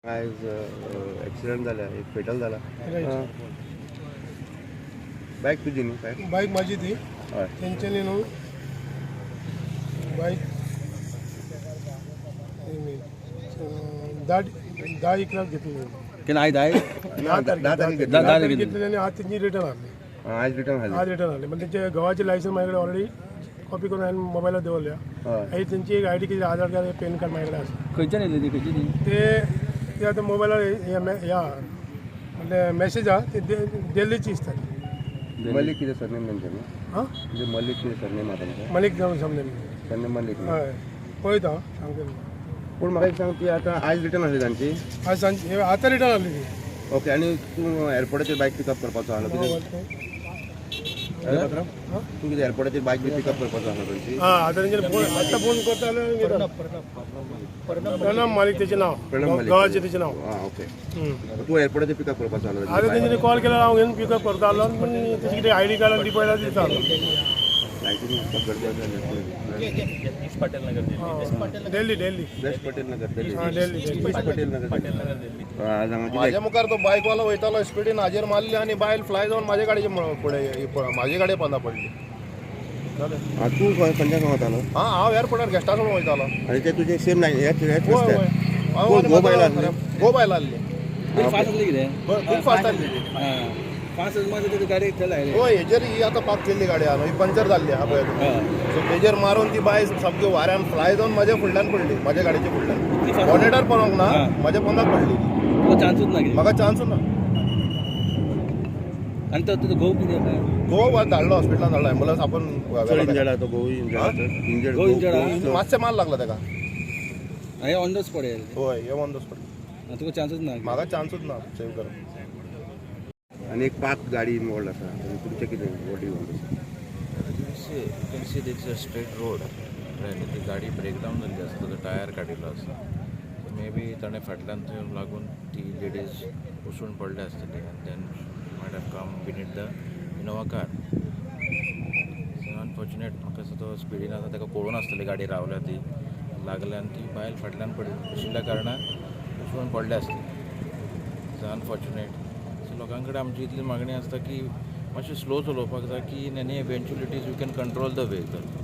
आयज एक्सिडंट जाला, एक फेटल जाला. बायक तुजी न्ही काय? बाईक माझी ती. हय. तेंच्यांनी न्हू बाईक 10-10-11 घेतली. केन्ना? आयज आयज? 10 तारखेर. 10 तारखेर घेतली. 10 10 तारखेर तारखेर. घेतलेली आनी आज तेंची रिटर्न हाडली. आयज रिटर्न आज हाडली. रिटर्न हाडली म्हणजे तेंचे घोवाचे लायसन्स माझ्याकडे ऑलरेडी कॉपी करून हांवें मोबायलार दवरल्या. हय. मागीर तेंची एक आयडी कितें, आधार कार्ड, पॅन कार्ड माझ्याकडे आसा. खंयच्यान येयल्ली ती? खंयची ती? ते ते आतां मोबायलार हे ह्या म्हणजे मॅसेज आहा ते दिल्लीची दिसता. मलिक कितें सरनेम तेंचें न्हू? हां. म्हणजे मलिक कितें सरनेम आहा तेंचें? मलिक जावन समजले. सरनेम मलिक न्हू? हय, पळयता हांव, सांगता तुमकां. पूण म्हाका एक सांग, ती आतां आयज रिटर्न हाडली तांची? आज सांज हे आतां रिटर्न हाडली ती. ओके, आनी तूं एअरपोर्टाचेर बायक पिकअप करपाचो आसलो कितें? हां? तूं कितें एअरपोर्टाचेर बायक बी पिकअप करपाचो आसलो तांची? हां, आतां तेंच्यानी फोन, आतां फोन करता जाल्यार घेता. प्रणब मालिक तेचें नांव. प्रणब मलिक. घोवाचें तेचें नांव. आं, ओके. हम्म. तूं एअरपोर्टाचेर पिकअप करपाचो आसलो? आतां तेंच्यांनी कॉल केल्यार हांव घेवन पिकअप करता आसलो आनी तेची कितें आयडी कार्ड आनी ती पळयल्यार दिता आसलो. लायटीन गर्दी आसा. दिल्ली, दिल्ली. वेस्ट पटेल नगर, दिल्ली. हां, दिल्ली, दिल्ली. ईस्ट पटेल नगर, दिल्ली. आज हांगा माझ्या मुखार तो बायकवालो वयतालो स्पिडीन, हाजेर मारली आनी बायल फ्लाय जावन माझ्या गाडयेचे फुडें, माझ्या गाडये पोंदा पडली. जालें. आं, तूं खंयच्यान वतालो? हां, हांव एअरपोर्टार गेस्टा सोडून वयतालो. आनी ते तुजे सेम लायन ह्याच ह्याच हय. रस्त्यार? हय. हांव कोण आनी गो बायल म्हजो आसली? गो बायल आसली. फास्ट आसली कितें? खूब फास्ट आसली ती. हां, फास्ट आसली मागीर गाडी थंय लायली. हय, हेजेर ही आतां पार्क केल्ली गाडी आहा न्हू, ही पंक्चर जाल्ली आहा पळय तुमी. सो तेजेर मारून ती बायल सामकी वाऱ्यान फ्लाय जावन माझ्या फुडल्यान पडली, माझ्या गाडयेच्या इतली फुडल्यान. fast? बॉनेटार पडोंक ना. हां. माझ्या पोंदाक पडली ती. तुका चान्सूच ना कितें? म्हाका चान्स ना. आनी तो तुजो घोव कितें आसा? गो धाडलो, हॉस्पिटलान धाडलो, एम्बुलन्स आपोवन चड इंजर्ड आहा तो घोव, इंजर्ड आहा, इंजर्ड. घोव injured आहा? मातशें मार लागला ताका. हें ऑन the spot येयलें? हय, हे ऑन the spot. तुका चान्सूच ना? म्हाका चान्सूच ना सेव करप. आनी एक पाक गाडी इनवॉल्ड आसा आनी तुमचें कितें, what you want? You can see this a straight road, right? ती गाडी ब्रेकडावन जाल्ली आसा, ताजो टायर काडिल्लो आसा, सो मे बी ताणें फाटल्यान थंय लागून ती लेडीज उसळून पडल्या आसतली आनी then might have come beneath the Innova car. So unfortunate. म्हाका दिसता तो स्पिडीन आसा, ताका कळून आसतली गाडी रावल्या ती, लागल्या आनी ती बायल फाटल्यान आशिल्ल्या कारणान उसळून पडल्या आसतली. So unfortunate. सो लोकां कडेन आमची इतली मागणी आसता की मातशें स्लो चलोवपाक जाय की in any eventualities you can control the vehicle.